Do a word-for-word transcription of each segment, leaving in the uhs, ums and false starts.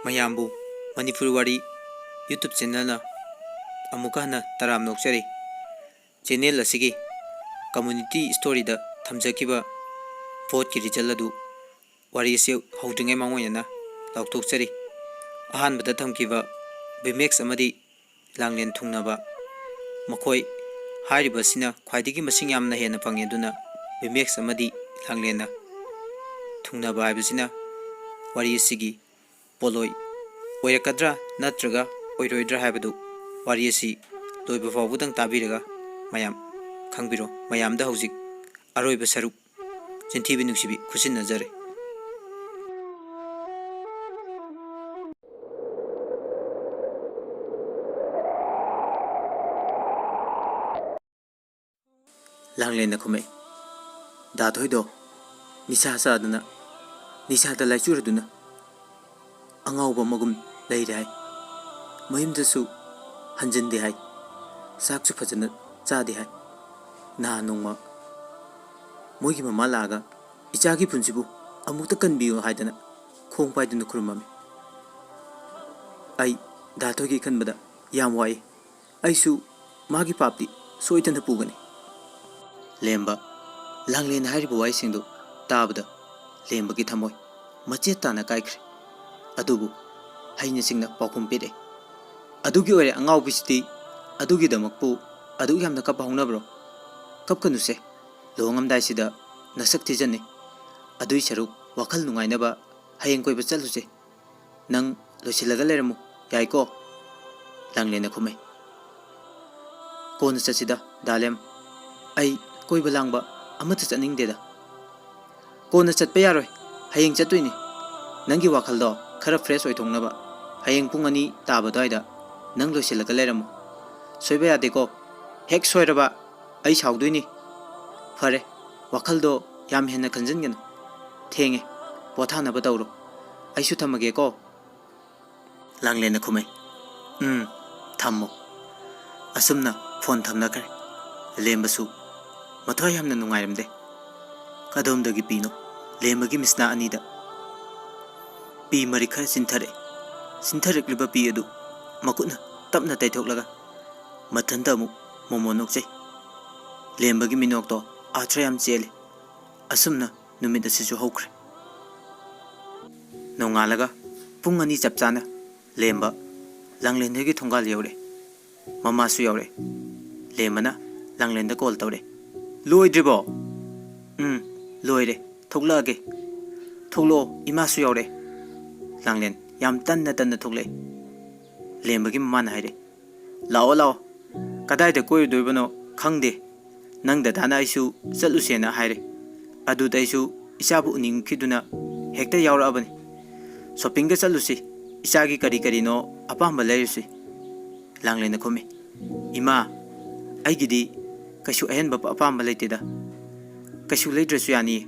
ꯃꯌꯥꯝꯕꯨ ꯃꯅꯤꯄꯨꯔ ꯋꯥꯔꯤ YouTube ꯆꯦꯅꯦꯜꯅ ꯑꯃꯨꯛꯀ ꯍꯟꯅ ꯇꯔꯥꯝꯅ ꯑꯣꯛꯆꯔꯤ꯫ ꯆꯦꯅꯦꯜ ꯑꯁꯤꯒꯤ ꯀꯝꯃ꯭ꯌꯨꯅꯤꯇꯤ ꯁ꯭ꯇꯣꯔꯤꯗ ꯊꯝꯖꯈꯤꯕ ꯚꯣꯠꯀꯤ ꯔꯤꯖꯜ ꯑꯗꯨ ꯋꯥꯔꯤ ꯑꯁꯤ ꯍꯧꯗ꯭ꯔꯤꯉꯩ ꯃꯥꯡꯑꯣꯏꯅꯅ ꯂꯥꯎꯊꯣꯛꯆꯔꯤ꯫ ꯑꯍꯥꯟꯕꯗ ꯊꯝꯈꯤꯕ ꯚꯤꯃꯦꯛꯁ ꯑꯃꯗꯤ ꯂꯥꯡꯂꯦꯟ ꯊꯨꯡꯅꯕ, ꯃꯈꯣꯏ ꯍꯥꯏꯔꯤꯕꯁꯤꯅ ꯈ꯭ꯋꯥꯏꯗꯒꯤ ꯃꯁꯤꯡ ꯌꯥꯝꯅ ꯍꯦꯟꯅ ꯐꯪꯉꯤ꯫ ꯑꯗꯨꯅ ꯚꯤꯃꯦꯛꯁ ꯑꯃꯗꯤ ꯂꯥꯡꯂꯦꯟꯅ ꯊꯨꯡꯅꯕ ꯍꯥꯏꯕꯁꯤꯅ ꯋꯥꯔꯤ ꯑꯁꯤꯒꯤ ꯄꯣꯠꯂꯣꯏ ꯑꯣꯏꯔꯛꯀꯗ꯭ꯔꯥ ꯅꯠꯇ꯭ꯔꯒ ꯑꯣꯏꯔꯣꯏꯗ꯭ꯔꯥ ꯍꯥꯏꯕꯗꯨ ꯋꯥꯔꯤ ꯑꯁꯤ ꯂꯣꯏꯕ ꯐꯥꯎꯕꯗꯪ ꯇꯥꯕꯤꯔꯒ ꯃꯌꯥꯝ ꯈꯪꯕꯤꯔꯣ꯫ ꯃꯌꯥꯝꯗ ꯍꯧꯖꯤꯛ ꯑꯔꯣꯏꯕ ꯁꯔꯨꯛ ꯆꯤꯟꯊꯤꯕꯤ ꯅꯨꯡꯁꯤꯕꯤ ꯈꯨꯠꯁꯤꯟꯅꯖꯔꯦ꯫ ꯂꯥꯡꯂꯦꯟꯅ ꯈꯨꯝꯃꯛꯏ, "ꯗꯥ ꯊꯣꯏꯗꯣ ꯅꯤꯁꯥ ꯆꯥꯗꯅ, ꯅꯤꯁꯥꯗ ꯂꯥꯏꯆꯨꯔꯗꯨꯅ ꯑꯉꯥꯎꯕ ꯑꯃꯒꯨꯝ ꯂꯩꯔꯦ ꯍꯥꯏ꯫ ꯃꯌꯨꯝꯗꯁꯨ ꯍꯟꯖꯤꯟꯗꯦ ꯍꯥꯏ꯫ ꯆꯥꯛꯁꯨ ꯐꯖꯅ ꯆꯥꯗꯦ ꯍꯥꯏ꯫ ꯅꯍꯥꯟ ꯅꯣꯡꯃ ꯃꯣꯏꯒꯤ ꯃꯃꯥ ꯂꯥꯛꯑꯒ ꯏꯆꯥꯒꯤ ꯄꯨꯟꯁꯤꯕꯨ ꯑꯃꯨꯛꯇ ꯀꯟꯕꯤꯌꯨ ꯍꯥꯏꯗꯅ ꯈꯣꯡ ꯄꯥꯏꯗꯨꯅ ꯈꯨꯔꯨꯝꯃꯝꯃꯤ꯫ ꯑꯩ ꯗꯥ ꯊꯣꯏꯒꯤ ꯈꯟꯕꯗ ꯌꯥꯝ ꯋꯥꯏ꯫ ꯑꯩꯁꯨ ꯃꯥꯒꯤ ꯄꯥꯞꯇꯤ ꯁꯣꯏꯗꯅ ꯄꯨꯒꯅꯤ꯫" ꯂꯦꯝꯕ, ꯂꯥꯡꯂꯦꯟꯅ ꯍꯥꯏꯔꯤꯕ ꯋꯥꯍꯩꯁꯤꯡꯗꯨ ꯇꯥꯕꯗ ꯂꯦꯝꯕꯒꯤ ꯊꯃꯣꯏ ꯃꯆꯦꯠ ꯇꯥꯅ ꯀꯥꯏꯈ꯭ꯔꯦ꯫ ꯑꯗꯨꯕꯨ ꯍꯩꯅ ꯁꯤꯡꯅ ꯄꯥꯎꯈꯨꯝ ꯄꯤꯔꯛꯑꯦ, "ꯑꯗꯨꯒꯤ ꯑꯣꯏꯔꯦ ꯑꯉꯥꯎꯕꯤꯁꯤꯗꯤ, ꯑꯗꯨꯒꯤꯗꯃꯛꯄꯨ ꯑꯗꯨꯛ ꯌꯥꯝꯅ ꯀꯞꯄ ꯍꯧꯅꯕ꯭ꯔꯣ? ꯀꯞꯀꯅꯨꯁꯦ, ꯂꯨꯍꯣꯡꯉꯝꯗꯥꯏꯁꯤꯗ ꯅꯁꯛ ꯊꯤꯖꯟꯅꯤ꯫ ꯑꯗꯨꯏ ꯁꯔꯨꯛ ꯋꯥꯈꯜ ꯅꯨꯡꯉꯥꯏꯅꯕ ꯍꯌꯦꯡ ꯀꯣꯏꯕ ꯆꯠꯂꯨꯁꯦ꯫ ꯅꯪ ꯂꯣꯏꯁꯤꯜꯂꯒ ꯂꯩꯔꯝꯃꯨ, ꯌꯥꯏꯀꯣ?" ꯂꯥꯡꯂꯦꯟꯅ ꯈꯨꯝꯃꯦ, "ꯀꯣꯟꯅ ꯆꯠꯁꯤꯗ, ꯗꯥ ꯂꯦꯝ꯫ ꯑꯩ ꯀꯣꯏꯕ ꯂꯥꯡꯕ ꯑꯃꯠꯇ ꯆꯠꯅꯤꯡꯗꯦꯗ꯫" "ꯀꯣꯟꯅ ꯆꯠꯄ ꯌꯥꯔꯣꯏ, ꯍꯌꯦꯡ ꯆꯠꯇꯣꯏꯅꯤ꯫ ꯅꯪꯒꯤ ꯋꯥꯈꯜꯗꯣ ꯈꯔ ꯐ꯭ꯔꯦꯁ ꯑꯣꯏꯊꯣꯛꯅꯕ ꯍꯌꯦꯡ ꯄꯨꯡ ꯑꯅꯤ ꯇꯥꯕ ꯑꯗꯨꯋꯥꯏꯗ ꯅꯪ ꯂꯣꯏꯁꯤꯜꯂꯒ ꯂꯩꯔꯝꯃꯣ꯫ ꯁꯣꯏꯕ ꯌꯥꯗꯦꯀꯣ꯫ ꯍꯦꯛ ꯁꯣꯏꯔꯕ ꯑꯩ ꯁꯥꯎꯗꯣꯏꯅꯤ꯫ ꯐꯔꯦ, ꯋꯥꯈꯜꯗꯣ ꯌꯥꯝ ꯍꯦꯟꯅ ꯈꯟꯖꯤꯟꯒꯅꯨ꯫ ꯊꯦꯡꯉꯦ, ꯄꯣꯊꯥꯅꯕ ꯇꯧꯔꯣ꯫ ꯑꯩꯁꯨ ꯊꯝꯃꯒꯦꯀꯣ꯫ ꯂꯥꯡꯂꯦꯟꯅ ꯈꯨꯝꯃꯦ, "ꯎꯝ, ꯊꯝꯃꯣ"꯫ ꯑꯁꯨꯝꯅ ꯐꯣꯟ ꯊꯝꯅꯈ꯭ꯔꯦ꯫ ꯂꯦꯝꯕꯁꯨ ꯃꯊ꯭ꯋꯥꯏ ꯌꯥꯝꯅ ꯅꯨꯡꯉꯥꯏꯔꯝꯗꯦ꯫ ꯀꯗꯣꯝꯗꯒꯤ ꯄꯤꯅꯣ ꯂꯦꯝꯕꯒꯤ ꯃꯤꯠꯁꯅꯥ ꯑꯅꯤꯗ ꯄꯤ ꯃꯔꯤꯛ ꯈꯔ ꯆꯤꯟꯊꯔꯛꯑꯦ꯫ ꯆꯤꯟꯊꯔꯛꯂꯤꯕ ꯄꯤ ꯑꯗꯨ ꯃꯈꯨꯠꯅ ꯇꯞꯅ ꯇꯩꯊꯣꯛꯂꯒ ꯃꯊꯟꯇ ꯑꯃꯨꯛ ꯃꯣꯃꯣꯟ ꯅꯣꯛꯆꯩ꯫ ꯂꯦꯝꯕꯒꯤ ꯃꯤꯅꯣꯛꯇꯣ ꯑꯥꯔꯊ ꯌꯥꯝ ꯆꯦꯜꯂꯤ꯫ ꯑꯁꯨꯝꯅ ꯅꯨꯃꯤꯠ ꯑꯁꯤꯁꯨ ꯍꯧꯈ꯭ꯔꯦ꯫ ꯅꯣꯡꯉꯥꯜꯂꯒ ꯄꯨꯡ ꯑꯅꯤ ꯆꯞ ꯆꯥꯅ ꯂꯦꯝꯕ ꯂꯥꯡꯂꯦꯟꯗꯒꯤ ꯊꯣꯡꯒꯥꯜ ꯌꯧꯔꯦ꯫ ꯃꯃꯥꯁꯨ ꯌꯧꯔꯦ꯫ ꯂꯦꯝꯕꯅ ꯂꯥꯡꯂꯦꯟꯗ ꯀꯣꯜ ꯇꯧꯔꯦ꯫ "ꯂꯣꯏꯗ꯭ꯔꯤꯕꯣ?" "ꯎꯝ, ꯂꯣꯏꯔꯦ꯫ ꯊꯣꯛꯂꯛꯑꯒꯦ"꯫ "ꯊꯣꯛꯂꯛꯑꯣ, ꯏꯃꯥꯁꯨ ꯌꯧꯔꯦ"꯫ ꯂꯥꯡꯂꯦꯟ ꯌꯥꯝ ꯇꯟꯅ ꯇꯟꯅ ꯊꯣꯛꯂꯛꯑꯦ꯫ ꯂꯦꯝꯕꯒꯤ ꯃꯃꯥꯅ ꯍꯥꯏꯔꯦ, "ꯂꯥꯛꯑꯣ, ꯂꯥꯛꯑꯣ꯫ ꯀꯗꯥꯏꯗ ꯀꯣꯏꯔꯨꯗꯣꯏꯕꯅꯣ ꯈꯪꯗꯦ꯫ ꯅꯪ ꯗꯗꯥꯅ ꯑꯩꯁꯨ ꯆꯠꯂꯨꯁꯦꯅ ꯍꯥꯏꯔꯦ꯫ ꯑꯗꯨꯗ ꯑꯩꯁꯨ ꯏꯆꯥꯕꯨ ꯎꯅꯤꯡꯈꯤꯗꯨꯅ ꯍꯦꯛꯇ ꯌꯥꯎꯔꯛꯑꯕꯅꯤ꯫ ꯁꯣꯄꯤꯡꯒ ꯆꯠꯂꯨꯁꯤ꯫ ꯏꯆꯥꯒꯤ ꯀꯔꯤ ꯀꯔꯤꯅꯣ ꯑꯄꯥꯝꯕ ꯂꯩꯔꯨꯁꯤ"꯫ ꯂꯥꯡꯂꯦꯟꯅ ꯈꯨꯝꯃꯤ, "ꯏꯃꯥ, ꯑꯩꯒꯤꯗꯤ ꯀꯩꯁꯨ ꯑꯍꯦꯟꯕ ꯑꯄꯥꯝꯕ ꯂꯩꯇꯦꯗ꯫ ꯀꯩꯁꯨ ꯂꯩꯗ꯭ꯔꯁꯨ ꯌꯥꯅꯤꯌꯦ"꯫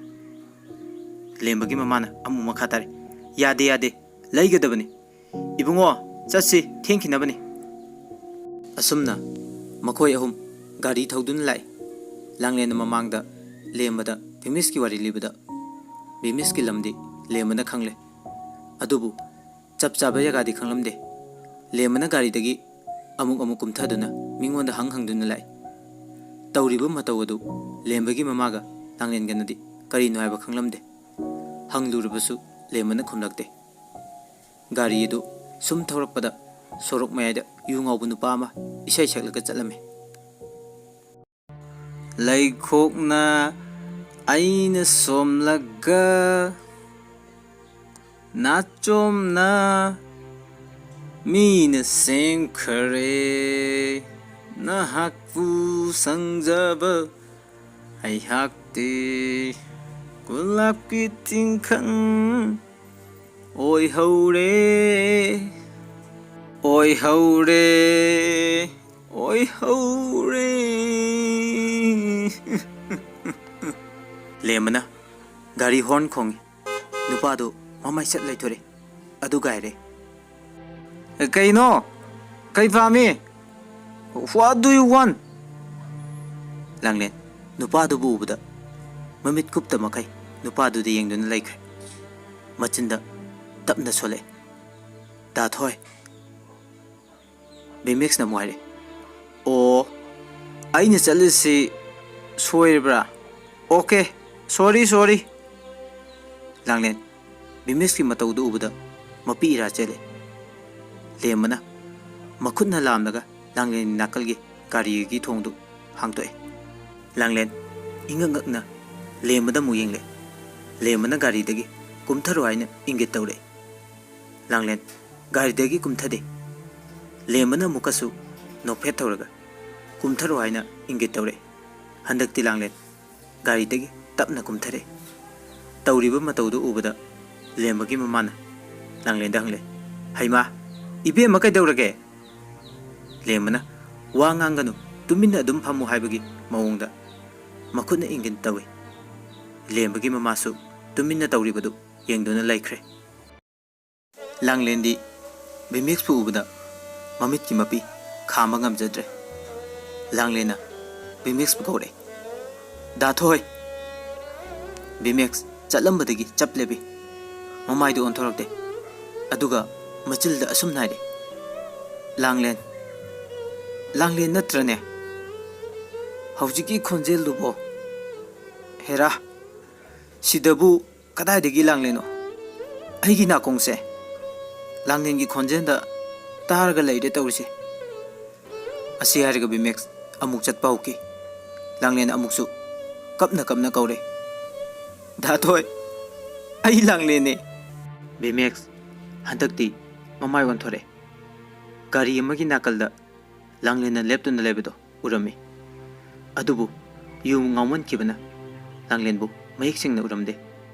ꯂꯦꯝꯕꯒꯤ ꯃꯃꯥꯅ ꯑꯃꯨꯛ ꯃꯈꯥ ꯇꯥꯔꯦ, "ꯌꯥꯗꯦ, ꯌꯥꯗꯦ꯫ ꯂꯩꯒꯗꯕꯅꯤ꯫ ꯏꯕꯨꯡꯉꯣ, ꯆꯠꯁꯤ, ꯊꯦꯡꯈꯤꯅꯕꯅꯤ"꯫ ꯑꯁꯨꯝꯅ ꯃꯈꯣꯏ ꯑꯍꯨꯝ ꯒꯥꯔꯤ ꯊꯧꯗꯨꯅ ꯂꯥꯛꯏ꯫ ꯂꯥꯡꯂꯦꯟꯅ ꯃꯃꯥꯡꯗ ꯂꯦꯝꯕꯗ ꯚꯤꯃꯤꯁꯀꯤ ꯋꯥꯔꯤ ꯂꯤꯕꯗ, ꯚꯤꯃꯤꯁꯀꯤ ꯂꯝꯗꯤ ꯂꯦꯝꯕꯅ ꯈꯪꯂꯦ꯫ ꯑꯗꯨꯕꯨ ꯆꯞ ꯆꯥꯕ ꯖꯒꯥꯗꯤ ꯈꯪꯂꯝꯗꯦ꯫ ꯂꯦꯝꯕꯅ ꯒꯥꯔꯤꯗꯒꯤ ꯑꯃꯨꯛ ꯑꯃꯨꯛ ꯀꯨꯝꯊꯗꯨꯅ ꯃꯤꯉꯣꯟꯗ ꯍꯪ ꯍꯪꯗꯨꯅ ꯂꯥꯛꯏ꯫ ꯇꯧꯔꯤꯕ ꯃꯇꯧ ꯑꯗꯨ ꯂꯦꯝꯕꯒꯤ ꯃꯃꯥꯒ ꯂꯥꯡꯂꯦꯟꯒꯅꯗꯤ ꯀꯔꯤꯅꯣ ꯍꯥꯏꯕ ꯈꯪꯂꯝꯗꯦ꯫ ꯍꯪꯂꯨꯔꯕꯁꯨ ꯂꯦꯝꯕꯅ ꯈꯨꯝꯂꯛꯇꯦ꯫ ꯒꯥꯔꯤ ꯑꯗꯨ ꯁꯨꯝ ꯊꯧꯔꯛꯄꯗ ꯁꯣꯔꯣꯛ ꯃꯌꯥꯏꯗ ꯌꯨ ꯉꯥꯎꯕ ꯅꯨꯄꯥ ꯑꯃ ꯏꯁꯩ ꯁꯛꯂꯒ ꯆꯠꯂꯝꯃꯤ꯫ "ꯂꯩꯈꯣꯛꯅ ꯑꯩꯅ ꯁꯣꯝꯂꯒ, ꯅꯥꯆꯣꯝꯅ ꯃꯤꯅ ꯁꯦꯝꯈꯔꯦ, ꯅꯍꯥꯛꯄꯨ ꯁꯪꯖꯕ ꯑꯩꯍꯥꯛꯇꯤ꯫ ꯒꯨꯂꯥꯞꯀꯤ ꯇꯤꯡꯈꯪ ꯑꯣꯏꯍꯧꯔꯦ, ꯑꯣꯏꯍꯧꯔꯦ, ꯑꯣꯏꯍꯧꯔꯦ꯫ ꯂꯦꯝꯕꯅ ꯒꯥꯔꯤ ꯍꯣꯔꯟ ꯈꯣꯡꯉꯤ꯫ ꯅꯨꯄꯥꯗꯨ ꯃꯃꯥꯏ ꯁꯠ ꯂꯩꯊꯣꯔꯛꯏ꯫ ꯑꯗꯨ ꯉꯥꯏꯔꯦ꯫ "ꯀꯩꯅꯣ? ꯀꯩ ꯄꯥꯝꯃꯤ? What do you want?" ꯂꯥꯡꯂꯦꯟ ꯅꯨꯄꯥꯗꯨꯕꯨ ꯎꯕꯗ ꯃꯃꯤꯠ ꯀꯨꯞꯇ ꯃꯈꯩ ꯅꯨꯄꯥꯗꯨꯗ ꯌꯦꯡꯗꯨꯅ ꯂꯩꯈ꯭ꯔꯦ꯫ ꯃꯆꯤꯟꯗ ꯇꯞꯅ ꯁꯣꯜꯂꯛꯑꯦ, "ꯗꯥ ꯊꯣꯏ꯫" ꯕꯤꯃꯦꯛꯁꯅ ꯑꯃꯨꯛ ꯍꯥꯏꯔꯛꯑꯦ, "ꯑꯣ, ꯑꯩꯅ ꯆꯠꯂꯤꯁꯤ ꯁꯣꯏꯔꯕ꯭ꯔꯥ? Okay, sorry, sorry꯫" ꯂꯥꯡꯂꯦꯟ ꯕꯤꯃꯦꯛꯁꯀꯤ ꯃꯇꯧꯗꯨ ꯎꯕꯗ ꯃꯄꯤ ꯏꯔꯥ ꯆꯦꯜꯂꯦ꯫ ꯂꯦꯝꯕꯅ ꯃꯈꯨꯠꯅ ꯂꯥꯝꯂꯒ ꯂꯥꯡꯂꯦꯟꯒꯤ ꯅꯥꯀꯜꯒꯤ ꯒꯥꯔꯤꯒꯤ ꯊꯣꯡꯗꯨ ꯍꯥꯡꯗꯣꯛꯑꯦ꯫ ꯂꯥꯡꯂꯦꯟ ꯏꯉꯛ ꯉꯛꯅ ꯂꯦꯝꯕꯗ ꯑꯃꯨꯛ ꯌꯦꯡꯂꯦ꯫ ꯂꯦꯝꯕꯅ ꯒꯥꯔꯤꯗꯒꯤ "ꯀꯨꯝꯊꯔꯣ" ꯍꯥꯏꯅ ꯏꯪꯒꯤꯠ ꯇꯧꯔꯛꯑꯦ꯫ ꯂꯥꯡꯂꯦꯟ ꯒꯥꯔꯤꯗꯒꯤ ꯀꯨꯝꯊꯗꯦ꯫ ꯂꯦꯝꯕꯅ ꯑꯃꯨꯛꯀꯁꯨ ꯅꯣꯛꯐꯦꯠ ꯇꯧꯔꯒ "ꯀꯨꯝꯊꯔꯣ" ꯍꯥꯏꯅ ꯏꯪꯒꯤꯠ ꯇꯧꯔꯛꯑꯦ꯫ ꯍꯟꯗꯛꯇꯤ ꯂꯥꯡꯂꯦꯟ ꯒꯥꯔꯤꯗꯒꯤ ꯇꯞꯅ ꯀꯨꯝꯊꯔꯛꯑꯦ꯫ ꯇꯧꯔꯤꯕ ꯃꯇꯧꯗꯨ ꯎꯕꯗ ꯂꯦꯝꯕꯒꯤ ꯃꯃꯥꯅ ꯂꯥꯡꯂꯦꯟꯗ ꯍꯪꯂꯦ, "ꯍꯩꯃꯥ, ꯏꯕꯦꯝꯃ ꯀꯩꯗꯧꯔꯒꯦ?" ꯂꯦꯝꯕꯅ "ꯋꯥ ꯉꯥꯡꯒꯅꯨ, ꯇꯨꯃꯤꯟꯅ ꯑꯗꯨꯝ ꯐꯝꯃꯨ" ꯍꯥꯏꯕꯒꯤ ꯃꯑꯣꯡꯗ ꯃꯈꯨꯠꯅ ꯏꯪꯒꯤꯠ ꯇꯧꯏ꯫ ꯂꯦꯝꯕꯒꯤ ꯃꯃꯥꯁꯨ ꯇꯨꯃꯤꯟꯅ ꯇꯧꯔꯤꯕꯗꯨ ꯌꯦꯡꯗꯨꯅ ꯂꯩꯈ꯭ꯔꯦ꯫ ꯂꯥꯡꯂꯦꯟꯗꯤ ꯕꯤꯃꯦꯛꯁꯄꯨ ꯎꯕꯗ ꯃꯃꯤꯠꯀꯤ ꯃꯄꯤ ꯈꯥꯝꯕ ꯉꯝꯖꯗ꯭ꯔꯦ꯫ ꯂꯥꯡꯂꯦꯟꯅ ꯕꯤꯃꯦꯛꯁꯄꯨ ꯀꯧꯔꯛꯑꯦ, "ꯗꯥ ꯊꯣꯏ!" ꯕꯤꯃꯦꯛꯁ ꯆꯠꯂꯝꯕꯗꯒꯤ ꯆꯞ ꯂꯦꯞꯄꯤ꯫ ꯃꯃꯥꯏꯗꯨ ꯑꯣꯟꯊꯣꯔꯛꯇꯦ꯫ ꯑꯗꯨꯒ ꯃꯆꯤꯜꯗ ꯑꯁꯨꯝꯅ ꯍꯥꯏꯔꯦ, "ꯂꯥꯡꯂꯦꯟ, ꯂꯥꯡꯂꯦꯟ ꯅꯠꯇ꯭ꯔꯅꯦ? ꯍꯧꯖꯤꯛꯀꯤ ꯈꯣꯟꯖꯦꯜꯗꯨꯕꯣ? ꯍꯦꯔꯥ, ꯁꯤꯗꯕꯨ ꯀꯗꯥꯏꯗꯒꯤ ꯂꯥꯡꯂꯦꯟꯅꯣ? ꯑꯩꯒꯤ ꯅꯥꯀꯣꯡꯁꯦ ꯂꯥꯡꯂꯦꯟꯒꯤ ꯈꯣꯟꯖꯦꯜꯗ ꯇꯥꯔꯒ ꯂꯩꯔꯦ ꯇꯧꯔꯤꯁꯦ꯫" ꯑꯁꯤ ꯍꯥꯏꯔꯒ ꯕꯤꯃꯦꯛꯁ ꯑꯃꯨꯛ ꯆꯠꯄ ꯍꯧꯈꯤ꯫ ꯂꯥꯡꯂꯦꯟ ꯑꯃꯨꯛꯁꯨ ꯀꯞꯅ ꯀꯞꯅ ꯀꯧꯔꯦ, "ꯗꯥ ꯊꯣꯏ, ꯑꯩ ꯂꯥꯡꯂꯦꯟꯅꯦ!" ꯕꯤꯃꯦꯛꯁ ꯍꯟꯗꯛꯇꯤ ꯃꯃꯥꯏ ꯑꯣꯟꯊꯣꯔꯛꯑꯦ꯫ ꯒꯥꯔꯤ ꯑꯃꯒꯤ ꯅꯥꯀꯜꯗ ꯂꯥꯡꯂꯦꯟꯅ ꯂꯦꯞꯇꯨꯅ ꯂꯩꯕꯗꯣ ꯎꯔꯝꯃꯤ꯫ ꯑꯗꯨꯕꯨ ꯌꯨ ꯉꯥꯎꯃꯟꯈꯤꯕꯅ ꯂꯥꯡꯂꯦꯟꯕꯨ ꯃꯌꯦꯛ ꯁꯦꯡꯅ ꯎꯔꯝꯗꯦ꯫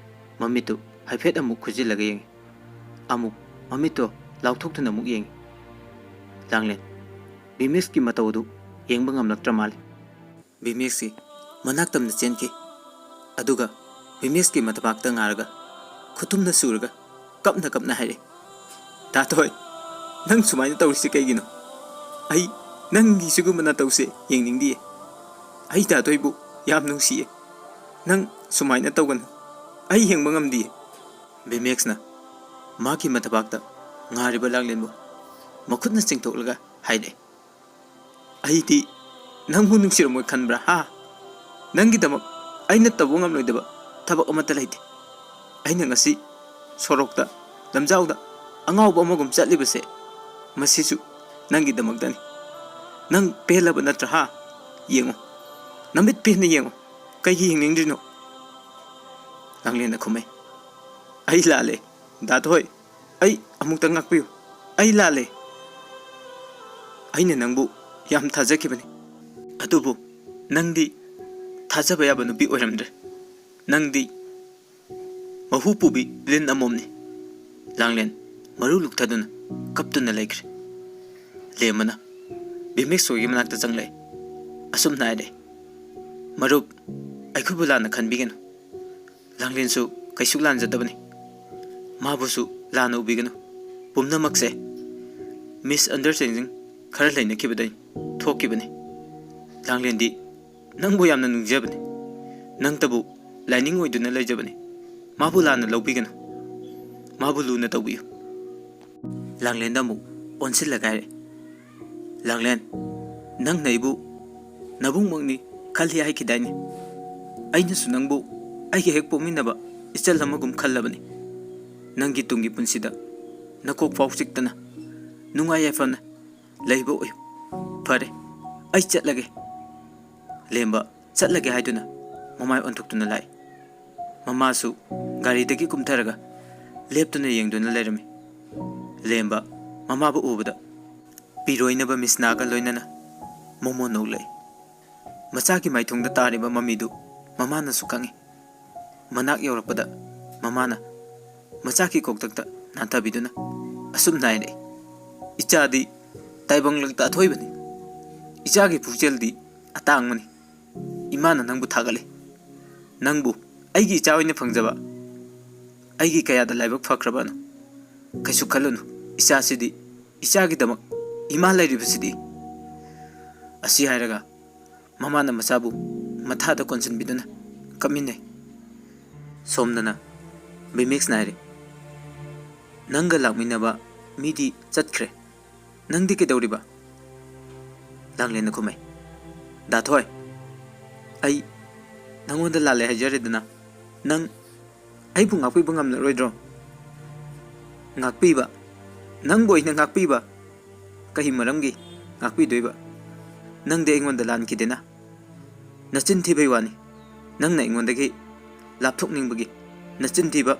ꯃꯃꯤꯠꯇꯨ ꯍꯥꯏꯐꯦꯠ ꯑꯃꯨꯛ ꯈꯨꯖꯤꯜꯂꯒ ꯌꯦꯡꯉꯤ꯫ ꯑꯃꯨꯛ ꯃꯃꯤꯠꯇꯣ ꯂꯥꯎꯊꯣꯛꯇꯨꯅ ꯑꯃꯨꯛ ꯌꯦꯡꯉꯤ꯫ ꯂꯥꯡꯂꯦꯟ ꯕꯤꯃꯦꯛꯁꯀꯤ ꯃꯇꯧ ꯑꯗꯨ ꯌꯦꯡꯕ ꯉꯝꯂꯛꯇ꯭ꯔ ꯃꯥꯜꯂꯦ꯫ ꯕꯤꯃꯦꯛꯁꯤ ꯃꯅꯥꯛ ꯇꯝꯅ ꯆꯦꯟꯈꯤ꯫ ꯑꯗꯨꯒ ꯕꯤꯃꯦꯛꯁꯀꯤ ꯃꯊꯕꯥꯛꯇ ꯉꯥꯔꯒ ꯈꯨꯇꯨꯝꯅ ꯁꯨꯔꯒ ꯀꯞꯅ ꯀꯞꯅ ꯍꯥꯏꯔꯛꯏ, "ꯇꯥꯊꯣꯏ, ꯅꯪ ꯁꯨꯃꯥꯏꯅ ꯇꯧꯔꯤꯁꯤ ꯀꯩꯒꯤꯅꯣ? ꯑꯩ ꯅꯪꯒꯤ ꯁꯤꯒꯨꯝꯕ ꯅꯇꯧꯁꯦ ꯌꯦꯡꯅꯤꯡꯗꯤꯌꯦ꯫ ꯑꯩ ꯇꯥꯊꯣꯏꯕꯨ ꯌꯥꯝ ꯅꯨꯡꯁꯤꯌꯦ꯫ ꯅꯪ ꯁꯨꯃꯥꯏꯅ ꯇꯧꯒꯅꯨ꯫ ꯑꯩ ꯌꯦꯡꯕ ꯉꯝꯗꯤꯌꯦ꯫" ꯕꯤꯃꯦꯛꯁꯅ ꯃꯥꯒꯤ ꯃꯊꯕꯥꯛꯇ ꯉꯥꯔꯤꯕ ꯂꯥꯡꯂꯦꯟꯕꯨ ꯃꯈꯨꯠꯅ ꯆꯤꯡꯊꯣꯛꯂꯒ ꯍꯥꯏꯔꯛꯏ, "ꯑꯩꯗꯤ ꯅꯪꯕꯨ ꯅꯨꯡꯁꯤꯔꯝꯃꯣꯏ ꯈꯟꯕ꯭ꯔꯥ, ꯍꯥ? ꯅꯪꯒꯤꯗꯃꯛ ꯑꯩꯅ ꯇꯧꯕ ꯉꯝꯂꯣꯏꯗꯕ ꯊꯕꯛ ꯑꯃꯠꯇ ꯂꯩꯇꯦ꯫ ꯑꯩꯅ ꯉꯁꯤ ꯁꯣꯔꯣꯛꯇ, ꯂꯝꯖꯥꯎꯗ ꯑꯉꯥꯎꯕ ꯑꯃꯒꯨꯝ ꯆꯠꯂꯤꯕꯁꯦ, ꯃꯁꯤꯁꯨ ꯅꯪꯒꯤꯗꯃꯛꯇꯅꯤ꯫ ꯅꯪ ꯄꯦꯜꯂꯕ ꯅꯠꯇ꯭ꯔꯥ, ꯍꯥ? ꯌꯦꯡꯉꯨ, ꯅꯃꯤꯠ ꯄꯦꯟꯅ ꯌꯦꯡꯉꯨ꯫ ꯀꯩꯒꯤ ꯌꯦꯡꯅꯤꯡꯗ꯭ꯔꯤꯅꯣ?" ꯂꯥꯡꯂꯦꯟꯅ ꯈꯨꯝꯃꯦ, "ꯑꯩ ꯂꯥꯜꯂꯦ, ꯗꯥ ꯊꯣꯏ꯫ ꯑꯩ ꯑꯃꯨꯛꯇ ꯉꯥꯛꯄꯤꯌꯨ꯫ ꯑꯩ ꯂꯥꯜꯂꯦ꯫ ꯑꯩꯅ ꯅꯪꯕꯨ ꯌꯥꯝ ꯊꯥꯖꯈꯤꯕꯅꯤ꯫ ꯑꯗꯨꯕꯨ ꯅꯪꯗꯤ ꯊꯥꯖꯕ ꯌꯥꯕ ꯅꯨꯄꯤ ꯑꯣꯏꯔꯝꯗ꯭ꯔꯦ꯫ ꯅꯪꯗꯤ ꯃꯍꯨ ꯄꯨꯕꯤ ꯂꯤꯟ ꯑꯃꯣꯝꯅꯤ꯫" ꯂꯥꯡꯂꯦꯟ ꯃꯔꯨ ꯂꯨꯛꯊꯗꯨꯅ ꯀꯞꯇꯨꯅ ꯂꯩꯈ꯭ꯔꯦ꯫ ꯂꯦꯝꯕꯅ ꯕꯤꯃꯦꯛꯁ ꯍꯣꯏꯒꯤ ꯃꯅꯥꯛꯇ ꯆꯪꯂꯛꯑꯦ꯫ ꯑꯁꯨꯝꯅ ꯍꯥꯏꯔꯛꯑꯦ, "ꯃꯔꯨꯞ, ꯑꯩꯈꯣꯏꯕꯨ ꯂꯥꯟꯅ ꯈꯟꯕꯤꯒꯅꯨ꯫ ꯂꯥꯡꯂꯦꯟꯁꯨ ꯀꯩꯁꯨ ꯂꯥꯟꯖꯗꯕꯅꯤ꯫ ꯃꯥꯕꯨꯁꯨ ꯂꯥꯟꯅ ꯎꯕꯤꯒꯅꯨ꯫ ꯄꯨꯝꯅꯃꯛꯁꯦ misunderstanding ꯈꯔ ꯂꯩꯅꯈꯤꯕꯗꯩ ꯊꯣꯛꯈꯤꯕꯅꯤ꯫ ꯂꯥꯡꯂꯦꯟꯗꯤ ꯅꯪꯕꯨ ꯌꯥꯝꯅ ꯅꯤꯡꯖꯕꯅꯤ꯫ ꯅꯪꯇꯕꯨ ꯂꯥꯏꯅꯤꯡ ꯑꯣꯏꯗꯨꯅ ꯂꯩꯖꯕꯅꯤ꯫ ꯃꯥꯕꯨ ꯂꯥꯟꯅ ꯂꯧꯕꯤꯒꯅꯨ꯫ ꯃꯥꯕꯨ ꯂꯨꯅ ꯇꯧꯕꯤꯌꯨ꯫" ꯂꯥꯡꯂꯦꯟꯗ ꯑꯃꯨꯛ ꯑꯣꯟꯁꯤꯜꯂꯒ ꯍꯥꯏꯔꯛꯑꯦ, "ꯂꯥꯡꯂꯦꯟ, ꯅꯪꯅ ꯑꯩꯕꯨ ꯅꯕꯨꯡꯃꯛꯅꯤ ꯈꯜꯂꯤ ꯍꯥꯏꯈꯤꯗꯥꯏꯅꯦ? ꯑꯩꯅꯁꯨ ꯅꯪꯕꯨ ꯑꯩꯒ ꯍꯦꯛ ꯄꯣꯛꯃꯤꯟꯅꯕ ꯏꯆꯜ ꯑꯃꯒꯨꯝ ꯈꯜꯂꯕꯅꯤ꯫ ꯅꯪꯒꯤ ꯇꯨꯡꯒꯤ ꯄꯨꯟꯁꯤꯗ ꯅꯀꯣꯛ ꯐꯥꯎ ꯆꯤꯛꯇꯅ ꯅꯨꯡꯉꯥꯏ ꯌꯥꯏꯐꯅ ꯂꯩꯕ ꯑꯣꯏꯌꯨ꯫ ꯐꯔꯦ, ꯑꯩ ꯆꯠꯂꯒꯦ꯫" ꯂꯦꯝꯕ ꯆꯠꯂꯒꯦ ꯍꯥꯏꯗꯨꯅ ꯃꯃꯥꯏ ꯑꯣꯟꯊꯣꯛꯇꯨꯅ ꯂꯥꯛꯏ꯫ ꯃꯃꯥꯁꯨ ꯒꯥꯔꯤꯗꯒꯤ ꯀꯨꯝꯊꯔꯒ ꯂꯦꯞꯇꯨꯅ ꯌꯦꯡꯗꯨꯅ ꯂꯩꯔꯝꯃꯤ꯫ ꯂꯦꯝꯕ ꯃꯃꯥꯕꯨ ꯎꯕꯗ ꯄꯤꯔꯣꯏꯅꯕ ꯃꯤꯁꯅꯥꯒ ꯂꯣꯏꯅꯅ ꯃꯣꯃꯣꯟ ꯅꯣꯛꯂꯛꯏ꯫ ꯃꯆꯥꯒꯤ ꯃꯥꯏꯊꯣꯡꯗ ꯇꯥꯔꯤꯕ ꯃꯃꯤꯗꯨ ꯃꯃꯥꯅꯁꯨ ꯈꯪꯏ꯫ ꯃꯅꯥꯛ ꯌꯧꯔꯛꯄꯗ ꯃꯃꯥꯅ ꯃꯆꯥꯒꯤ ꯀꯣꯛꯇꯛꯇ ꯅꯥꯟꯊꯕꯤꯗꯨꯅ ꯑꯁꯨꯝꯅ ꯍꯥꯏꯔꯛꯏ, "ꯏꯆꯥꯗꯤ ꯇꯥꯏꯕꯪꯂꯛꯇ ꯑꯊꯣꯏꯕꯅꯤ꯫ ꯏꯆꯥꯒꯤ ꯄꯨꯛꯆꯦꯜꯗꯤ ꯑꯇꯥꯡꯕꯅꯤ꯫ ꯏꯃꯥꯅ ꯅꯪꯕꯨ ꯊꯥꯒꯠꯂꯤ꯫ ꯅꯪꯕꯨ ꯑꯩꯒꯤ ꯏꯆꯥ ꯑꯣꯏꯅ ꯐꯪꯖꯕ ꯑꯩꯒꯤ ꯀꯌꯥꯗ ꯂꯥꯏꯕꯛ ꯐꯈ꯭ꯔꯕꯅꯣ꯫ ꯀꯩꯁꯨ ꯈꯜꯂꯨꯅꯨ, ꯏꯆꯥꯁꯤꯗꯤ, ꯏꯆꯥꯒꯤꯗꯃꯛ ꯏꯃꯥ ꯂꯩꯔꯤꯕꯁꯤꯗꯤ"꯫ ꯑꯁꯤ ꯍꯥꯏꯔꯒ ꯃꯃꯥꯅ ꯃꯆꯥꯕꯨ ꯃꯊꯥꯗ ꯀꯣꯟꯁꯤꯟꯕꯤꯗꯨꯅ ꯀꯞꯃꯤꯟꯅꯩ꯫ ꯁꯣꯝꯗꯅ ꯕꯤꯃꯦꯛꯁꯅ ꯍꯥꯏꯔꯤ, "ꯅꯪꯒ ꯂꯥꯛꯃꯤꯟꯅꯕ ꯃꯤꯗꯤ ꯆꯠꯈ꯭ꯔꯦ꯫ ꯅꯪꯗꯤ ꯀꯩꯗꯧꯔꯤꯕ?" ꯂꯥꯡꯂꯦꯟꯅ ꯈꯨꯝꯃꯩ, "ꯗꯥ ꯊꯣꯏ, ꯑꯩ ꯅꯪꯉꯣꯟꯗ ꯂꯥꯜꯂꯦ ꯍꯥꯏꯖꯔꯦꯗꯅ꯫ ꯅꯪ ꯑꯩꯕꯨ ꯉꯥꯛꯄꯤꯕ ꯉꯝꯂꯔꯣꯏꯗ꯭ꯔꯣ?" "ꯉꯥꯛꯄꯤꯕ? ꯅꯪꯕꯨ ꯑꯩꯅ ꯉꯥꯛꯄꯤꯕ? ꯀꯔꯤ ꯃꯔꯝꯒꯤ ꯉꯥꯛꯄꯤꯗꯣꯏꯕ? ꯅꯪꯗꯤ ꯑꯩꯉꯣꯟꯗ ꯂꯥꯟꯈꯤꯗꯦꯅ꯫ ꯅꯆꯤꯟ ꯊꯤꯕꯩ ꯋꯥꯅꯤ꯫ ꯅꯪꯅ ꯑꯩꯉꯣꯟꯗꯒꯤ ꯂꯥꯞꯊꯣꯛꯅꯤꯡꯕꯒꯤ ꯅꯆꯤꯟ ꯊꯤꯕ,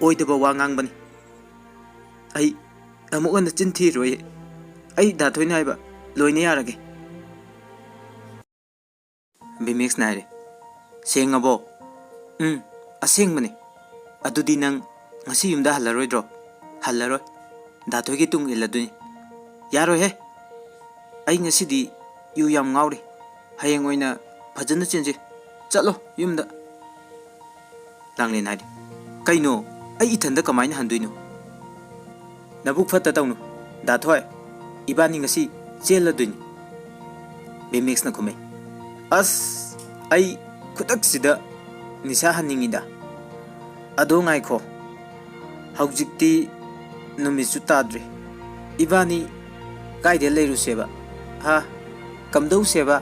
ꯑꯣꯏꯗꯕ ꯋꯥ ꯉꯥꯡꯕꯅꯤ꯫ ꯑꯩ ꯑꯃꯨꯛ ꯍꯟꯅ ꯆꯤꯟ ꯊꯤꯔꯣꯏ꯫ ꯑꯩ ꯗꯥ ꯊꯣꯏꯅ ꯍꯥꯏꯕ ꯂꯣꯏꯅ ꯌꯥꯔꯒꯦ"꯫ ꯕꯤꯃꯦꯛꯁꯅ ꯍꯥꯏꯔꯦ, "ꯁꯦꯡꯉꯕꯣ?" "ꯎꯝ, ꯑꯁꯦꯡꯕꯅꯤ꯫ ꯑꯗꯨꯗꯤ ꯅꯪ ꯉꯁꯤ ꯌꯨꯝꯗ ꯍꯜꯂꯔꯣꯏꯗ꯭ꯔꯣ?" "ꯍꯜꯂꯔꯣꯏ꯫ ꯗꯥ ꯊꯣꯏꯒꯤ ꯇꯨꯡ ꯏꯜꯂꯗꯣꯏꯅꯤ"꯫ "ꯌꯥꯔꯣꯏꯍꯦ꯫ ꯑꯩ ꯉꯁꯤꯗꯤ ꯌꯨ ꯌꯥꯝ ꯉꯥꯎꯔꯤ꯫ ꯍꯌꯦꯡ ꯑꯣꯏꯅ ꯐꯖꯅ ꯆꯦꯟꯁꯤ꯫ ꯆꯠꯂꯣ ꯌꯨꯝꯗ"꯫ ꯂꯥꯡꯂꯦꯟ ꯍꯥꯏꯔꯤ, "ꯀꯩꯅꯣ? ꯑꯩ ꯏꯊꯟꯗ ꯀꯃꯥꯏꯅ ꯍꯟꯗꯣꯏꯅꯣ? ꯅꯕꯨꯛ ꯐꯠꯇ ꯇꯧꯅꯨ, ꯗꯥ ꯊꯣꯏ꯫ ꯏꯕꯥꯅꯤ ꯉꯁꯤ ꯆꯦꯜꯂꯗꯣꯏꯅꯤ"꯫ ꯕꯤꯃꯦꯛꯁꯅ ꯈꯨꯝꯃꯤ, "ꯑꯁ, ꯑꯩ ꯈꯨꯗꯛꯁꯤꯗ ꯅꯤꯁꯥ ꯍꯟꯅꯤꯡꯉꯤꯗ꯫ ꯑꯗꯣ ꯉꯥꯏꯈꯣ, ꯍꯧꯖꯤꯛꯇꯤ ꯅꯨꯃꯤꯠꯁꯨ ꯇꯥꯗ꯭ꯔꯤ꯫ ꯏꯕꯥꯅꯤ ꯀꯥꯏꯗ ꯂꯩꯔꯨꯁꯦꯕ? ꯍꯥ? ꯀꯝꯗꯧꯁꯦꯕ?"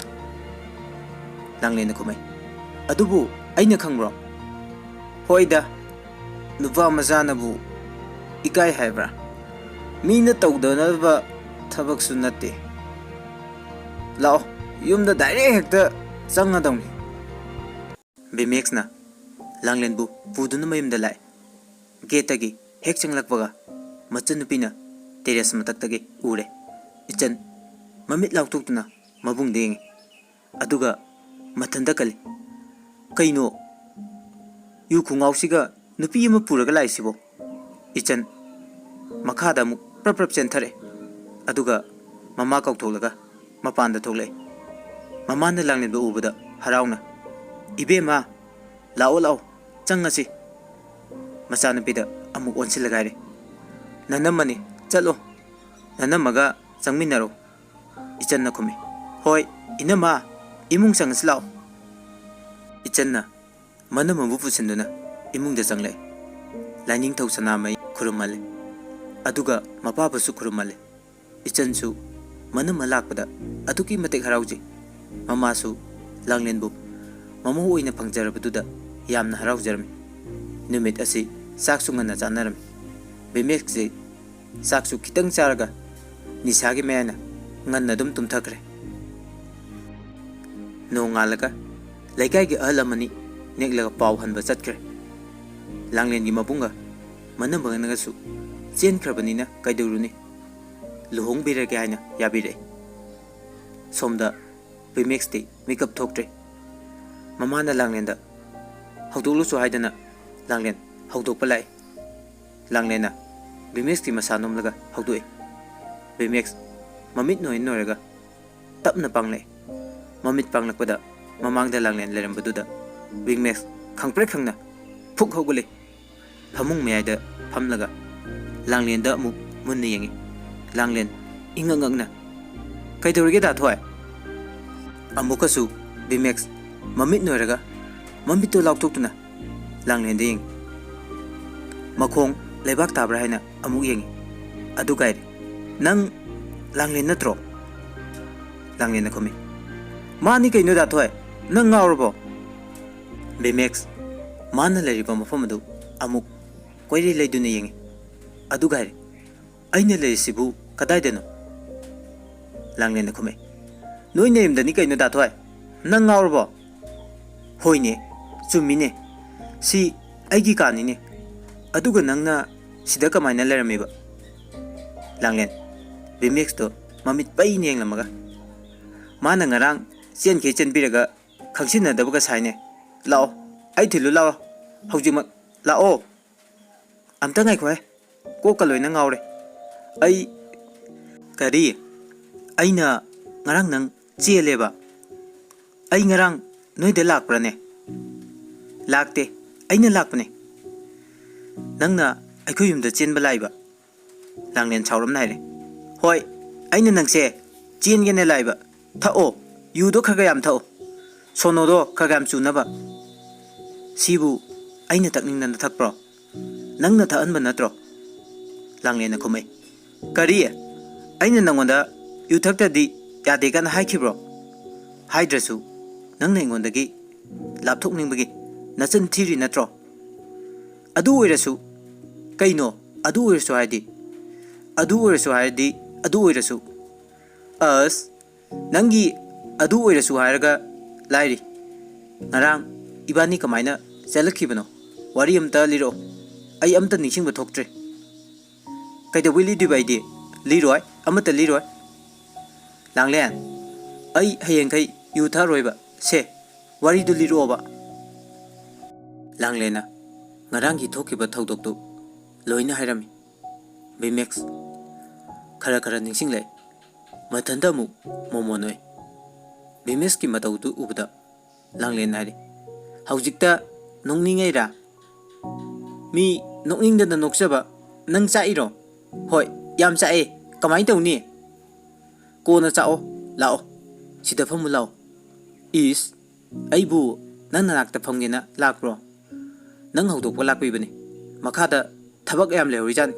ꯂꯥꯡꯂꯦꯟꯅ ꯈꯨꯝꯃꯩ, "ꯑꯗꯨꯕꯨ ꯑꯩꯅ ꯈꯪꯕ꯭ꯔꯣ? ꯍꯣꯏꯗ, ꯅꯨꯄꯥ ꯃꯆꯥꯅꯕꯨ ꯏꯀꯥꯏ ꯍꯥꯏꯕ꯭ꯔꯥ? ꯃꯤꯅ ꯇꯧꯗꯅꯕ ꯊꯕꯛꯁꯨ ꯅꯠꯇꯦ꯫ ꯂꯥꯛꯑꯣ, ꯌꯨꯝꯗ ꯗꯥꯏꯔꯦꯛ ꯍꯦꯛꯇ ꯆꯪꯉꯗꯧꯅꯤ"꯫ ꯕꯤꯃꯦꯛꯁꯅ ꯂꯥꯡꯂꯦꯟꯕꯨ ꯄꯨꯗꯨꯅ ꯃꯌꯨꯝꯗ ꯂꯥꯛꯑꯦ꯫ ꯒꯦꯠꯇꯒꯤ ꯍꯦꯛ ꯆꯪꯂꯛꯄꯒ ꯃꯆꯟꯅꯨꯄꯤꯅ ꯇꯦꯔꯦꯁ ꯃꯊꯛꯇꯒꯤ ꯎꯔꯦ꯫ ꯏꯆꯟ ꯃꯃꯤꯠ ꯂꯥꯎꯊꯣꯛꯇꯨꯅ ꯃꯕꯨꯡꯗ ꯌꯦꯡꯉꯤ꯫ ꯑꯗꯨꯒ ꯃꯊꯟꯇ ꯀꯜꯂꯤ꯫ "ꯀꯩꯅꯣ? ꯌꯨ ꯈꯣꯡꯒ꯭ꯔꯥꯎꯁꯤꯒ ꯅꯨꯄꯤ ꯑꯃ ꯄꯨꯔꯒ ꯂꯥꯛꯏꯁꯤꯕꯣ?" ꯏꯆꯟ ꯃꯈꯥꯗ ꯑꯃꯨꯛ ꯄ꯭ꯔꯞ ꯄ꯭ꯔꯞ ꯆꯦꯟꯊꯔꯛꯑꯦ꯫ ꯑꯗꯨꯒ ꯃꯃꯥ ꯀꯧꯊꯣꯛꯂꯒ ꯃꯄꯥꯟꯗ ꯊꯣꯛꯂꯛꯑꯦ꯫ ꯃꯃꯥꯅ ꯂꯥꯡꯂꯦꯟꯕꯨ ꯎꯕꯗ ꯍꯔꯥꯎꯅ, "ꯏꯕꯦꯝꯃ, ꯂꯥꯛꯑꯣ, ꯂꯥꯛꯑꯣ, ꯆꯪꯉꯁꯤ꯫" ꯃꯆꯥꯅꯨꯄꯤꯗ ꯑꯃꯨꯛ ꯑꯣꯟꯁꯤꯜꯂꯒ ꯍꯥꯏꯔꯦ, "ꯅꯅꯝꯃꯅꯤ, ꯆꯠꯂꯣ, ꯅꯅꯝꯃꯒ ꯆꯪꯃꯤꯟꯅꯔꯣ꯫" ꯏꯆꯟꯅ ꯈꯨꯝꯃꯤ, "ꯍꯣꯏ, ꯏꯅꯝꯃ, ꯏꯃꯨꯡ ꯆꯪꯉꯁꯤ ꯂꯥꯛꯑꯣ꯫" ꯏꯆꯟꯅ ꯃꯅꯝꯃꯕꯨ ꯄꯨꯁꯤꯟꯗꯨꯅ ꯏꯃꯨꯡꯗ ꯆꯪꯂꯛꯏ꯫ ꯂꯥꯏꯅꯤꯡꯊꯧ ꯁꯅꯥꯃꯍꯤ ꯈꯨꯔꯨꯝꯍꯜꯂꯤ꯫ ꯑꯗꯨꯒ ꯃꯄꯥꯕꯨꯁꯨ ꯈꯨꯔꯨꯝꯍꯜꯂꯤ꯫ ꯏꯆꯟꯁꯨ ꯃꯅꯝꯃ ꯂꯥꯛꯄꯗ ꯑꯗꯨꯛꯀꯤ ꯃꯇꯤꯛ ꯍꯔꯥꯎꯖꯩ꯫ ꯃꯃꯥꯁꯨ ꯂꯥꯡꯂꯦꯟꯕꯨ ꯃꯃꯧ ꯑꯣꯏꯅ ꯐꯪꯖꯔꯕꯗꯨꯗ ꯌꯥꯝꯅ ꯍꯔꯥꯎꯖꯔꯝꯃꯤ꯫ ꯅꯨꯃꯤꯠ ꯑꯁꯤ ꯆꯥꯛꯁꯨ ꯉꯟꯅ ꯆꯥꯅꯔꯝꯃꯤ꯫ ꯕꯤꯃꯦꯛꯁꯤ ꯆꯥꯛꯁꯨ ꯈꯤꯇꯪ ꯆꯥꯔꯒ ꯅꯤꯁꯥꯒꯤ ꯃꯌꯥꯏꯅ ꯉꯟꯅ ꯑꯗꯨꯝ ꯇꯨꯝꯊꯈ꯭ꯔꯦ꯫ ꯅꯣꯡꯉꯥꯜꯂꯒ ꯂꯩꯀꯥꯏꯒꯤ ꯑꯍꯜ ꯑꯃꯅꯤ ꯅꯦꯛꯂꯒ ꯄꯥꯎ ꯍꯟꯕ ꯆꯠꯈ꯭ꯔꯦ꯫ ꯂꯥꯡꯂꯦꯟꯒꯤ ꯃꯕꯨꯡꯒ ꯃꯅꯝꯃꯅꯒꯁꯨ ꯆꯦꯟꯈ꯭ꯔꯕꯅꯤꯅ ꯀꯩꯗꯧꯔꯨꯅꯤ? ꯂꯨꯍꯣꯡꯕꯤꯔꯒꯦ ꯍꯥꯏꯅ ꯌꯥꯕꯤꯔꯛꯏ꯫ ꯁꯣꯝꯗ ꯕꯤꯃꯦꯛꯁꯇꯤ ꯃꯤꯀꯞ ꯊꯣꯛꯇ꯭ꯔꯤ꯫ ꯃꯃꯥꯅ ꯂꯥꯡꯂꯦꯟꯗ ꯍꯧꯗꯣꯛꯂꯨꯆꯣ ꯍꯥꯏꯗꯅ ꯂꯥꯡꯂꯦꯟ ꯍꯧꯗꯣꯛꯄ ꯂꯥꯛꯏ꯫ ꯂꯥꯡꯂꯦꯟꯅ ꯕꯤꯃꯦꯛꯁꯀꯤ ꯃꯁꯥ ꯅꯣꯝꯂꯒ ꯍꯧꯗꯣꯛꯏ꯫ ꯕꯤꯃꯦꯛꯁ ꯃꯃꯤꯠ ꯅꯣꯏ ꯅꯣꯏꯔꯒ ꯇꯞꯅ ꯄꯥꯡꯂꯛꯏ꯫ ꯃꯃꯤꯠ ꯄꯥꯡꯂꯛꯄꯗ ꯃꯃꯥꯡꯗ ꯂꯥꯡꯂꯦꯟ ꯂꯩꯔꯝꯕꯗꯨꯗ ꯕꯤꯃꯦꯛꯁ ꯈꯪꯄ꯭ꯔꯦꯛ ꯈꯪꯅ ꯐꯨꯛ ꯍꯧꯒꯠꯂꯤ꯫ ꯐꯃꯨꯡ ꯃꯌꯥꯏꯗ ꯐꯝꯂꯒ ꯂꯥꯡꯂꯦꯟꯗ ꯑꯃꯨꯛ ꯃꯨꯟꯅ ꯌꯦꯡꯉꯤ꯫ ꯂꯥꯡꯂꯦꯟ ꯏꯉꯛ ꯉꯛꯅ, "ꯀꯩꯗꯧꯔꯒꯦ ꯗꯥ ꯊꯣꯏ?" ꯑꯃꯨꯛꯀꯁꯨ ꯕꯤꯃꯦꯛꯁ ꯃꯃꯤꯠ ꯅꯣꯏꯔꯒ ꯃꯃꯤꯠꯇꯨ ꯂꯥꯎꯊꯣꯛꯇꯨꯅ ꯂꯥꯡꯂꯦꯟꯗ ꯌꯦꯡꯉꯤ꯫ ꯃꯈꯣꯡ ꯂꯩꯕꯥꯛ ꯇꯥꯕ꯭ꯔꯥ ꯍꯥꯏꯅ ꯑꯃꯨꯛ ꯌꯦꯡꯉꯤ꯫ ꯑꯗꯨ ꯀꯥꯏꯔꯦ꯫ "ꯅꯪ ꯂꯥꯡꯂꯦꯟ ꯅꯠꯇ꯭ꯔꯣ?" ꯂꯥꯡꯂꯦꯟꯅ ꯈꯨꯝꯃꯤ꯫ "ꯃꯥꯅꯤ ꯀꯩꯅꯣ ꯗꯥ ꯊꯣꯏ, ꯅꯪ ꯉꯥꯎꯔꯕꯣ?" ꯕꯤꯃꯦꯛꯁ ꯃꯥꯅ ꯂꯩꯔꯤꯕ ꯃꯐꯝ ꯑꯗꯨ ꯑꯃꯨꯛ ꯀꯣꯏꯔꯩ ꯂꯩꯗꯨꯅ ꯌꯦꯡꯉꯤ꯫ ꯑꯗꯨꯒ ꯍꯥꯏꯔꯤ, "ꯑꯩꯅ ꯂꯩꯔꯤꯁꯤꯕꯨ ꯀꯗꯥꯏꯗꯅꯣ?" ꯂꯥꯡꯂꯦꯟꯅ ꯈꯨꯝꯃꯤ, "ꯅꯣꯏ ꯅꯌꯨꯝꯗꯅꯤ ꯀꯩꯅꯣ ꯗꯥ ꯊꯣꯏ, ꯅꯪ ꯉꯥꯎꯔꯕꯣ?" "ꯍꯣꯏꯅꯦ, ꯆꯨꯝꯃꯤꯅꯦ, ꯁꯤ ꯑꯩꯒꯤ ꯀꯥꯅꯤꯅꯦ, ꯑꯗꯨꯒ ꯅꯪꯅ ꯁꯤꯗ ꯀꯃꯥꯏꯅ ꯂꯩꯔꯝꯃꯤꯕ?" ꯂꯥꯡꯂꯦꯟ ꯕꯤꯃꯦꯛꯁꯇꯣ ꯃꯃꯤꯠ ꯄꯩꯅ ꯌꯦꯡꯂꯝꯃꯒ, "ꯃꯥꯅ ꯉꯔꯥꯡ ꯆꯦꯟꯈꯩ ꯆꯦꯟꯕꯤꯔꯒ ꯈꯪꯁꯤꯟꯅꯗꯕꯒ ꯁꯥꯏꯅꯦ꯫ ꯂꯥꯛꯑꯣ, ꯑꯩ ꯊꯤꯜꯂꯨ ꯂꯥꯛꯑꯣ, ꯍꯧꯖꯤꯛꯃꯛ ꯂꯥꯛꯑꯣ꯫" "ꯑꯝꯇ ꯉꯥꯏꯈꯣꯍꯦ, ꯀꯣꯛꯀ ꯂꯣꯏꯅ ꯉꯥꯎꯔꯦ꯫ ꯑꯩ, ꯀꯔꯤ? ꯑꯩꯅ ꯉꯔꯥꯡ ꯅꯪ ꯆꯦꯜꯂꯦꯕ? ꯑꯩ ꯉꯔꯥꯡ ꯅꯣꯏꯗ ꯂꯥꯛꯄ꯭ꯔꯥꯅꯦ? ꯂꯥꯛꯇꯦ, ꯑꯩꯅ ꯂꯥꯛꯄꯅꯦ꯫ ꯅꯪꯅ ꯑꯩꯈꯣꯏ ꯌꯨꯝꯗ ꯆꯦꯟꯕ ꯂꯥꯛꯏꯕ? ꯂꯥꯡꯂꯦꯟ ꯁꯥꯎꯔꯞꯅ ꯍꯥꯏꯔꯦ꯫ ꯍꯣꯏ, ꯑꯩꯅ ꯅꯪꯁꯦ ꯆꯦꯟꯒꯦꯅ ꯂꯥꯛꯏꯕ꯫ ꯊꯛꯑꯣ, ꯌꯨꯗꯣ ꯈꯔ ꯈꯔ ꯌꯥꯝ ꯊꯛꯑꯣ, ꯁꯣꯅꯣꯗꯣ ꯈꯔ ꯈꯔ ꯌꯥꯝ ꯆꯨꯅꯕ꯫ ꯁꯤꯕꯨ ꯑꯩꯅ ꯊꯛꯅꯤꯡꯗꯅ ꯊꯛꯄ꯭ꯔꯣ? ꯅꯪꯅ ꯊꯛꯍꯟꯕ ꯅꯠꯇ꯭ꯔꯣ? ꯂꯥꯡꯂꯦꯟꯅ ꯈꯨꯝꯃꯛꯏ꯫ ꯀꯔꯤ? ꯑꯩꯅ ꯅꯪꯉꯣꯟꯗ ꯌꯨ ꯊꯛꯇ꯭ꯔꯗꯤ ꯌꯥꯗꯦ ꯀꯥꯏꯅ ꯍꯥꯏꯈꯤꯕ꯭ꯔꯣ? ꯍꯥꯏꯗ꯭ꯔꯁꯨ ꯅꯪꯅ ꯑꯩꯉꯣꯟꯗꯒꯤ ꯂꯥꯞꯊꯣꯛꯅꯤꯡꯕꯒꯤ ꯅꯆꯤꯟ ꯊꯤꯔꯤ ꯅꯠꯇ꯭ꯔꯣ? ꯑꯗꯨ ꯑꯣꯏꯔꯁꯨ, ꯀꯩꯅꯣ ꯑꯗꯨ ꯑꯣꯏꯔꯁꯨ ꯍꯥꯏꯗꯤ? ꯑꯗꯨ ꯑꯣꯏꯔꯁꯨ ꯍꯥꯏꯔꯗꯤ ꯑꯗꯨ ꯑꯣꯏꯔꯁꯨ꯫ ꯑꯁ, ꯅꯪꯒꯤ ꯑꯗꯨ ꯑꯣꯏꯔꯁꯨ ꯍꯥꯏꯔꯒ ꯂꯥꯏꯔꯤ꯫ ꯉꯔꯥꯡ ꯏꯕꯥꯅꯤ ꯀꯃꯥꯏꯅ ꯆꯦꯜꯂꯛꯈꯤꯕꯅꯣ? ꯋꯥꯔꯤ ꯑꯝꯇ ꯂꯤꯔꯛꯑꯣ꯫ ꯑꯩ ꯑꯝꯇ ꯅꯤꯡꯁꯤꯡꯕ ꯊꯣꯛꯇ꯭ꯔꯦ꯫ ꯀꯩꯗꯧꯕꯩ ꯂꯤꯗꯣꯏꯕ ꯑꯩꯗꯤ? ꯂꯤꯔꯣꯏ, ꯑꯃꯠꯇ ꯂꯤꯔꯣꯏ꯫ ꯂꯥꯡꯂꯦꯟ, ꯑꯩ ꯍꯌꯦꯡꯈꯩ ꯌꯨ ꯊꯛꯑꯔꯣꯏꯕ꯫ ꯁꯦ, ꯋꯥꯔꯤꯗꯨ ꯂꯤꯔꯛꯑꯣꯕ꯫ ꯂꯥꯡꯂꯦꯟꯅ ꯉꯔꯥꯡꯒꯤ ꯊꯣꯛꯈꯤꯕ ꯊꯧꯗꯣꯛꯇꯨ ꯂꯣꯏꯅ ꯍꯥꯏꯔꯝꯃꯤ꯫ ꯚꯤꯃꯦꯛꯁ ꯈꯔ ꯈꯔ ꯅꯤꯡꯁꯤꯡꯂꯛꯏ꯫ ꯃꯊꯟꯇ ꯑꯃꯨꯛ ꯃꯣꯃꯣꯟ ꯑꯣꯏ꯫ ꯚꯤꯃꯦꯛꯁꯀꯤ ꯃꯇꯧꯗꯨ ꯎꯕꯗ ꯂꯥꯡꯂꯦꯟ ꯍꯥꯏꯔꯤ, "ꯍꯧꯖꯤꯛꯇ ꯅꯣꯛꯅꯤꯡꯉꯩꯔꯥ? ꯃꯤ ꯅꯣꯛꯅꯤꯡꯗꯅ ꯅꯣꯛꯆꯕ ꯅꯪ ꯆꯥꯛꯏꯔꯣ? ꯍꯣꯏ, ꯌꯥꯝ ꯆꯥꯛꯑꯦ꯫ ꯀꯃꯥꯏꯅ ꯇꯧꯅꯤ? ꯀꯣꯟꯅ ꯆꯥꯛꯑꯣ꯫ ꯂꯥꯛꯑꯣ, ꯁꯤꯗ ꯐꯝꯃꯨ ꯂꯥꯛꯑꯣ꯫" "ꯏꯁ, ꯑꯩꯕꯨ ꯅꯪ ꯅꯅꯥꯛꯇ ꯐꯝꯒꯦꯅ ꯂꯥꯛꯄ꯭ꯔꯣ? ꯅꯪ ꯍꯧꯗꯣꯛꯄ ꯂꯥꯛꯄꯤꯕꯅꯤ꯫ ꯃꯈꯥꯗ ꯊꯕꯛ ꯌꯥꯝ ꯂꯩꯍꯧꯔꯤꯖꯥꯠꯅꯤ꯫"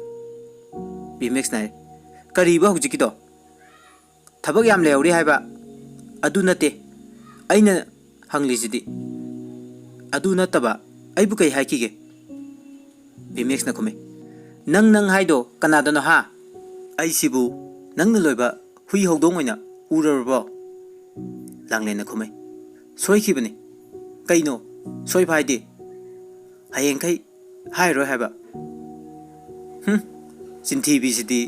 ꯚꯤꯃꯦꯛꯁꯅ ꯍꯥꯏꯔꯤ, "ꯀꯔꯤꯕ ꯍꯧꯖꯤꯛꯀꯤꯗꯣ? ꯊꯕꯛ ꯌꯥꯝ ꯂꯩꯍꯧꯔꯤ ꯍꯥꯏꯕ? ꯑꯗꯨ ꯅꯠꯇꯦ ꯑꯩꯅ ꯍꯪꯂꯤꯁꯤꯗꯤ꯫ ꯑꯗꯨ ꯅꯠꯇꯕ ꯑꯩꯕꯨ ꯀꯩ ꯍꯥꯏꯈꯤꯒꯦ?" ꯚꯤꯃꯦꯛꯁꯅ ꯈꯨꯝꯃꯤ, "ꯅꯪ, ꯅꯪ ꯍꯥꯏꯗꯣ ꯀꯅꯥꯗꯅꯣ ꯍꯥ? ꯑꯩꯁꯤꯕꯨ ꯅꯪꯅ ꯂꯣꯏꯕ ꯍꯨꯏ ꯍꯧꯗꯣꯡ ꯑꯣꯏꯅ ꯎꯔꯨꯔꯕꯣ?" ꯂꯥꯡꯂꯦꯟꯅ ꯈꯨꯝꯃꯤ, "ꯁꯣꯏꯈꯤꯕꯅꯤ꯫ ꯀꯩꯅꯣ ꯁꯣꯏꯕ ꯍꯥꯏꯗꯤ? ꯍꯌꯦꯡꯈꯩ ꯍꯥꯏꯔꯣꯏ ꯍꯥꯏꯕ?" "ꯍꯨꯝ, ꯆꯤꯟꯊꯤꯕꯤꯁꯤꯗꯤ꯫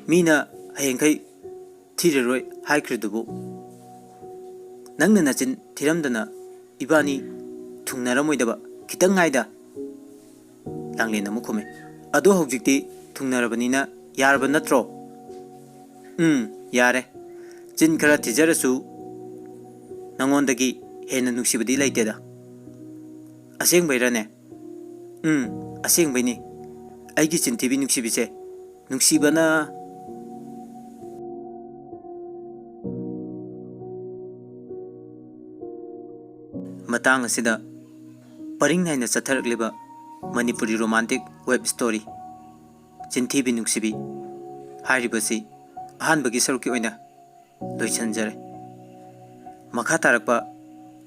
ꯃꯤꯅ ꯍꯌꯦꯡꯈꯩ ꯊꯤꯔꯔꯣꯏ ꯍꯥꯏꯈ꯭ꯔꯤꯗꯨꯕꯨ? ꯅꯪꯅ ꯅꯆꯤꯟ ꯊꯤꯔꯝꯗꯅ ꯏꯕꯥꯅꯤ ꯊꯨꯡꯅꯔꯝꯃꯣꯏꯗꯕ ꯈꯤꯇꯪ ꯉꯥꯏꯗ꯫" ꯂꯥꯡꯂꯦꯟ ꯑꯃꯨꯛ ꯈꯨꯝꯃꯤ, ꯑꯗꯣ ꯍꯧꯖꯤꯛꯇꯤ ꯊꯨꯡꯅꯔꯕꯅꯤꯅ ꯌꯥꯔꯕ ꯅꯠꯇ꯭ꯔꯣ? ꯎꯝ, ꯌꯥꯔꯦ꯫ ꯆꯤꯟ ꯈꯔ ꯊꯤꯖꯔꯁꯨ ꯅꯉꯣꯟꯗꯒꯤ ꯍꯦꯟꯅ ꯅꯨꯡꯁꯤꯕꯗꯤ ꯂꯩꯇꯦꯗ꯫ ꯑꯁꯦꯡꯕꯩꯔꯅꯦ? ꯎꯝ, ꯑꯁꯦꯡꯕꯩꯅꯤ꯫ ꯑꯩꯒꯤ ꯆꯤꯟꯊꯤꯕꯤ ꯅꯨꯡꯁꯤꯕꯤꯁꯦ, ꯅꯨꯡꯁꯤꯕꯅ꯫ ꯃꯇꯥꯡ ꯑꯁꯤꯗ ꯄꯔꯤꯡ ꯅꯥꯏꯅ ꯆꯠꯊꯔꯛꯂꯤꯕ ꯃꯅꯤꯄꯨꯔꯤ romantic web story ꯆꯤꯟꯊꯤꯕꯤ ꯅꯨꯡꯁꯤꯕꯤ ꯍꯥꯏꯔꯤꯕꯁꯤ ꯑꯍꯥꯟꯕꯒꯤ ꯁꯔꯨꯛꯀꯤ ꯑꯣꯏꯅ ꯂꯣꯏꯁꯤꯟꯖꯔꯦ꯫ ꯃꯈꯥ ꯇꯥꯔꯛꯄ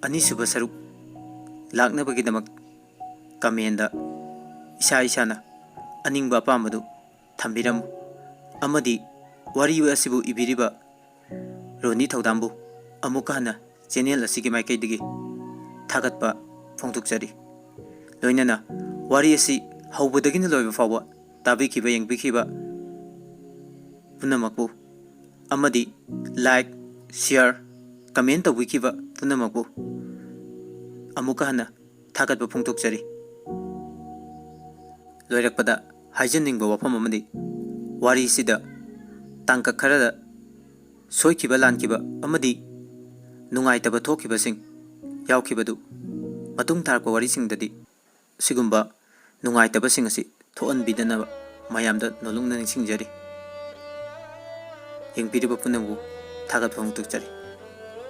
ꯑꯅꯤꯁꯨꯕ ꯁꯔꯨꯛ ꯂꯥꯛꯅꯕꯒꯤꯗꯃꯛ comment ꯏꯁꯥ ꯏꯁꯥꯅ ꯑꯅꯤꯡꯕ ꯑꯄꯥꯝꯕꯗꯨ ꯊꯝꯕꯤꯔꯝꯃꯨ꯫ ꯑꯃꯗꯤ ꯋꯥꯔꯤ ꯑꯁꯤꯕꯨ ꯏꯕꯤꯔꯤꯕ ꯔꯣꯅꯤ ꯊꯧꯗꯥꯝꯕꯨ ꯑꯃꯨꯛꯀ ꯍꯟꯅ channel ꯑꯁꯤꯒꯤ ꯃꯥꯏꯀꯩꯗꯒꯤ ꯊꯥꯒꯠꯄ ꯐꯣꯡꯗꯣꯛꯆꯔꯤ꯫ ꯂꯣꯏꯅꯅ ꯋꯥꯔꯤ ꯑꯁꯤ ꯍꯧꯕꯗꯒꯤꯅ ꯂꯣꯏꯕ ꯐꯥꯎꯕ ꯇꯥꯕꯤꯈꯤꯕ, ꯌꯦꯡꯕꯤꯈꯤꯕ ꯄꯨꯝꯅꯃꯛꯄꯨ ꯑꯃꯗꯤ like, share, comment ꯇꯧꯕꯤꯈꯤꯕ ꯄꯨꯝꯅꯃꯛꯄꯨ ꯑꯃꯨꯛꯀ ꯍꯟꯅ ꯊꯥꯒꯠꯄ ꯐꯣꯡꯗꯣꯛꯆꯔꯤ꯫ ꯂꯣꯏꯔꯛꯄꯗ ꯍꯥꯏꯖꯅꯤꯡꯕ ꯋꯥꯐꯝ ꯑꯃꯗꯤ, ꯋꯥꯔꯤꯁꯤꯗ ꯇꯥꯡꯀꯛ ꯈꯔꯗ ꯁꯣꯏꯈꯤꯕ, ꯂꯥꯟꯈꯤꯕ ꯑꯃꯗꯤ ꯅꯨꯡꯉꯥꯏꯇꯕ ꯊꯣꯛꯈꯤꯕꯁꯤꯡ ꯌꯥꯎꯈꯤꯕꯗꯨ ꯃꯇꯨꯡ ꯇꯥꯔꯛꯄ ꯋꯥꯔꯤꯁꯤꯡꯗꯗꯤ ꯁꯤꯒꯨꯝꯕ ꯅꯨꯡꯉꯥꯏꯇꯕꯁꯤꯡ ꯑꯁꯤ ꯊꯣꯛꯍꯟꯕꯤꯗꯅꯕ ꯃꯌꯥꯝꯗ ꯅꯣꯂꯨꯛꯅ ꯅꯤꯡꯁꯤꯡꯖꯔꯤ꯫ ꯌꯦꯡꯕꯤꯔꯤꯕ ꯄꯨꯝꯅꯃꯛꯄꯨ ꯊꯥꯒꯠꯄ ꯐꯣꯡꯗꯣꯛꯆꯔꯤ꯫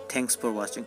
Thanks for watching.